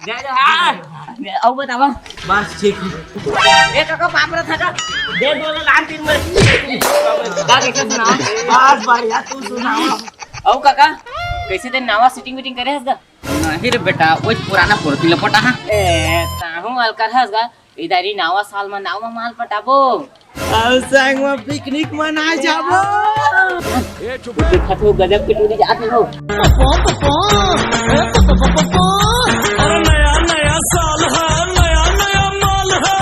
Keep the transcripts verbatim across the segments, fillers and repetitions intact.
जय जोहार। अउ बतावा। बस ठीक हे। ए काका, पाप रहा था का? दे दो ना, लान तीन में। का कैसे सुनावा? बस बढ़िया, तू सुनावा। अउ काका, कैसे तें नावा setting-witting करे हस गा? नहीं रे बेटा, वही पुराना पुरती लपटा हा। ए, ताहू अलकर हस गा। इधर ही नावा साल में नावा माल पटाबो। अउ संग में picnic मनाए जाबो। देखत हो, गजब के टूरी जात हो। अरे नया नया साल है, नया नया माल है।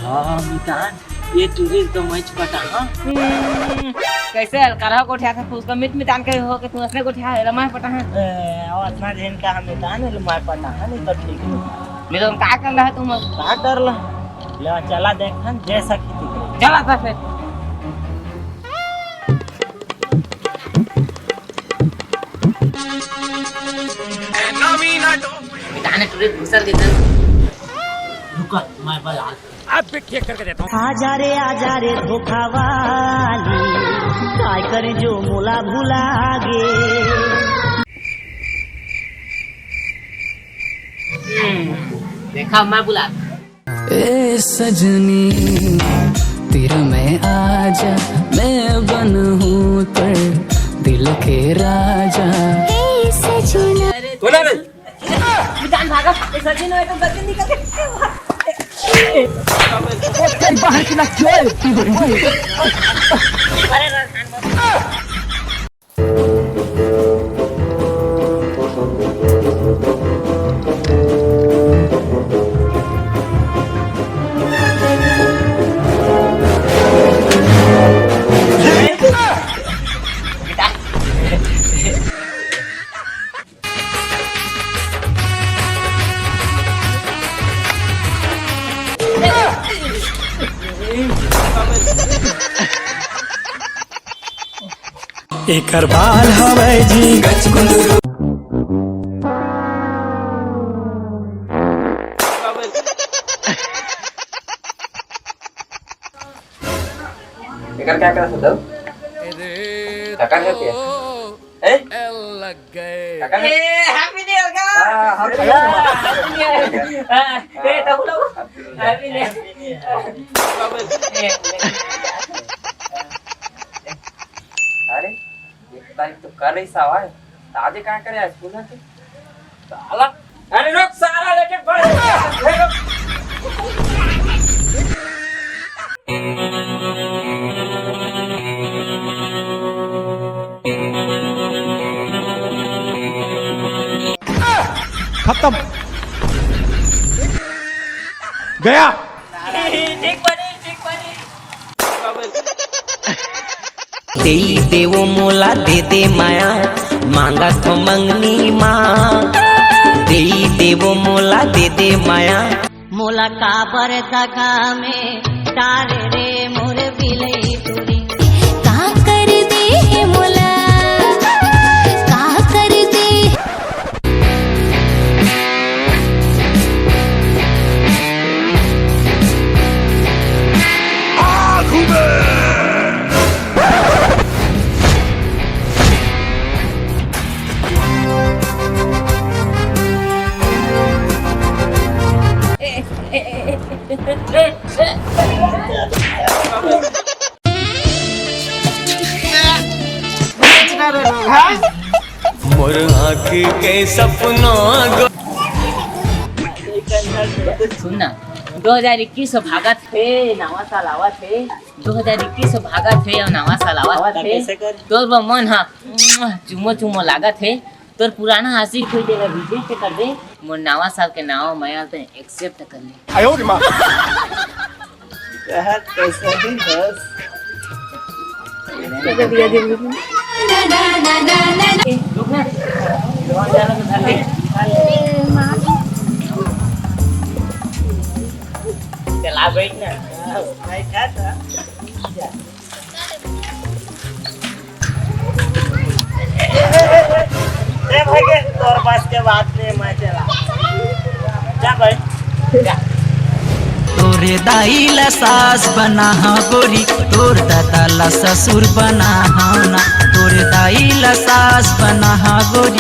हाँ मितान, ये टूरी तो मच पटा, हाँ। हम्म, कैसे अलकरहा गोठियाथस, फूस का मीठ मितान के हो के तू असने गोठिया, एला मैं पटा, हाँ। ए, अउ अतना झिन का हम मितान, एला मैं पटा, हाँ, नहीं तो ठीक नहीं। नहीं तो का कर रहा है तुम? का कर ला? ले चला देखथन, जे सखी दिख रही। चला था फिर। मितान टूरी घुसर के चल। रुका, मैं बजा। अब भी ठीक करके देता हूँ। आजा रे आजा रे धोखा वाली, काय करे जो मोला भुला गे। हम्म, देखा मैं बुला। ए सजनी, तेरा मैं आजा, मैं बनूं पर दिल के राजा। ए सजना। कौन है बे? जान भागा, ए सजनी, मैं तो गलती नहीं करके। बाहर की ना क्यों? अरे एकर बाल हवय जी। एकर का करत हव? काका है क्या? हैं? काका है? ए, Happy New Year का। हाँ, हम Happy New Year। हाँ, ए, तब लोग Happy New Year। अरे, एक तारीख तो कर रही सावा है। आज कहाँ करे आज स्कूल है? साला, अरे रुक, साला लेके बढ़। खत्म। गया। ठीक बनी, ठीक बनी। देई देवो मोला दे दे माया, मांगत हो मंगनी माँ। देई देवो मोला दे दे माया। मोला काबर दगा में डाल रे मोर बिलई टूरी। का कर दे हे मोला, का कर दे। मोर आँख के सपना गो- सुन ना, दो हज़ार इक्कीस भागत हे, नवा साल आवत हे, दो हज़ार इक्कीस भागत हे अउ नवा साल आवत हे। तोर बर मन ह चुमो चुमो लागत हे। तोर पुराना आशिक कोई तेला reject कर दे, मोर नवा साल के नवा मया ल तैं accept कर ले। आयो रे माँ। कहत तो सही बस। चला बैठ ना। बैठा था। ए भाई के तोर बस के बात नहीं, मैं चला। जा भाई, जा। तोरे दाई ला सास बना हा गोरी, तोर दादा ला ससुर बना हा ना। तोरे दाई ला सास बना हा गोरी,